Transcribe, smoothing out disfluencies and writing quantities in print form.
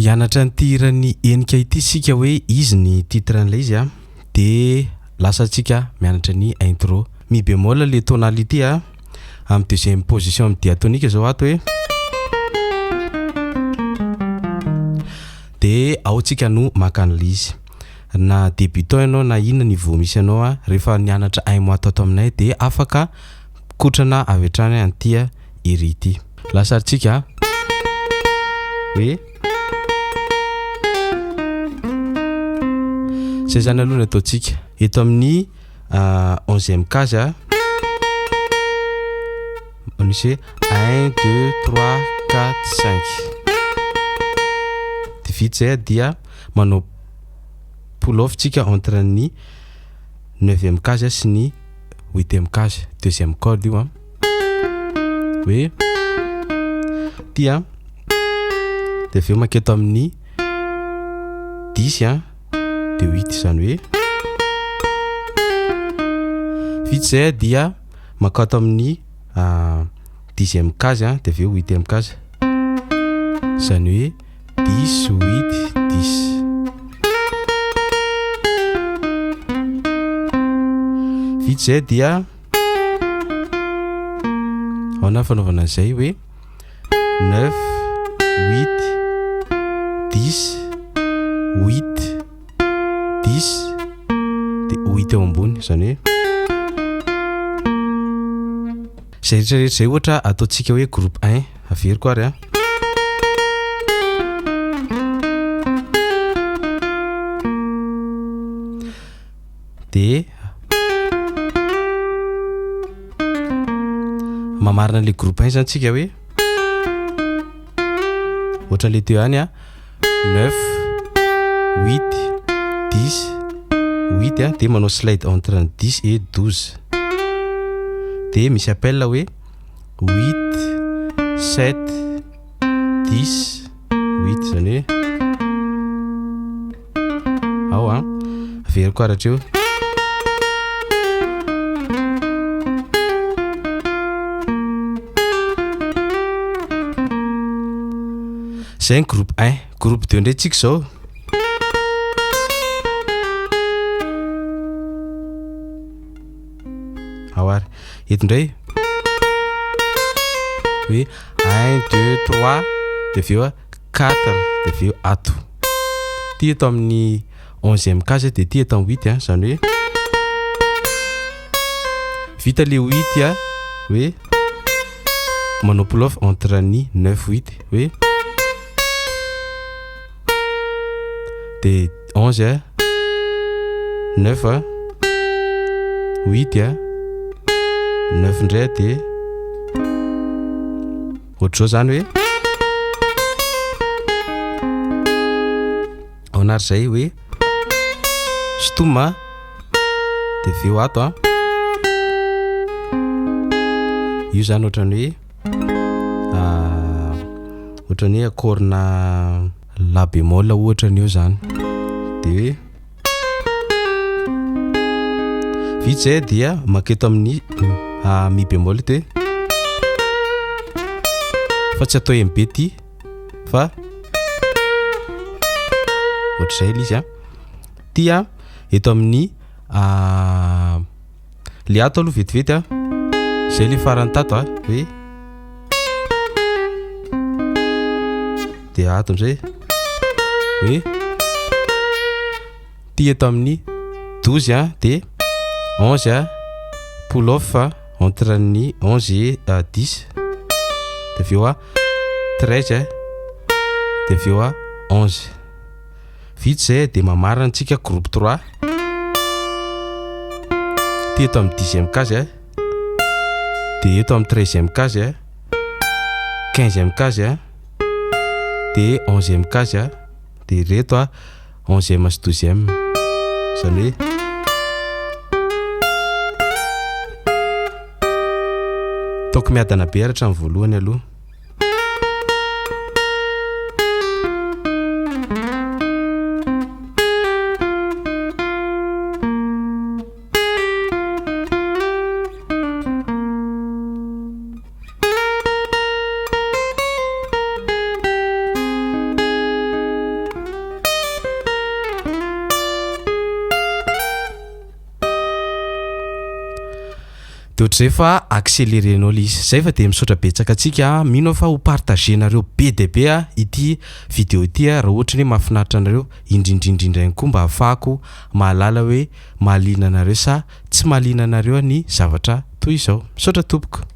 Hianatra an'ity hiran'ny Henika ity isika hoe izy ny titre an'ilay izy a, de lasa antsika mianatra ny intro. Mi bémol le tonalité a, amin'ny deuxième position amin'ny diatonique zao ato hoe. De ao tsika no maka an'ilay izy. Na débutant ianao na inona niveau misy anao a, rehefa nianatra un mois tato aminay de afaka mikotrana avy hatrany an'ity ery ity. Lasa ary tsika hoe. Zay zany aloha ny ataontsika. Eto amin'ny onzième case a, misy hoe un, deux, trois, quatre, cinq. De vita zay a dia manao pull off tsika entre ny neuvième case sy ny huitième case, deuxième corde io a. Hoe ty a, de avy eo manketo amin'ny dix a, de huit izany hoe vita zay a dia mankato amin'ny dixième case a, de avy eo huitième case, zany hoe dix, huit, dix. Vita zay dia ahoana ny fanaovana an'izay hoe neuf, huit, dix, huit, dix, de huit eo ambony zany hoe zay rehetrarehetra zay ohatra ataontsika hoe groupe un averiko ary a. De mamarina an'le groupe un zany tsika hoe ohatran'le teo ihany a, neuf, huit, dix, huit a, de manao slide entre ny dix et douze, de misy appel hoe huit, sept, dix, huit zany hoe ao a, averiko ary hatreo. Zay ny groupe un, groupe deux ndray tsika zao. Ao ary, eto indray hoe un, deux, trois, de avy eo a quatre, de avy eo ato. Ty eto amin'ny onzième case de ty eto amin'ny huit a, zany hoe vita le huit a hoe manao pull off entre ny neuf huit hoe de onze a, neuf a, huit a, neuf indray a de ohatr'izao zany hoe ahoana ary zay hoe stom a de avy eo ato a, io zany ohatran'ny hoe ohatran'ny hoe accord-na la bémol ohatra ny eo zany de hoe vita zay dia manketo amin'ny mi bémol de fa tsy atao MB ty fa ohatr'izay ilay izy a, ty a eto amin'ny le ato aloha vetivety a, zay le farany tato a hoe de ato am'zay hoe ty eto amin'ny douze a de onze a pull off entre ny onze et dix de avy eo a treize de avy eo a onze. Vita zay de mamarana antsika groupe trois ty eto amin'ny dixième case a de eto amin'ny treizième case a, quinzième case a, de onzième case a, de reto a onzième sy douzième zany hoe ataoko miadana be ary hatramin'ny voalohany aloha. De ohatr'izay fa accélérenao le izy zay. Fa de misaotra betsaka antsika. Mino aho fa ho partagenareo be de be a ity vidéo ity a, raha ohatra ny hoe mahafinaritra anareo indrindrindrindra ihany koa, mba ahafahako mahalala hoe mahaliana anareo sa tsy mahaliana anareo ny zavatra toy izao. Misaotra tompoko.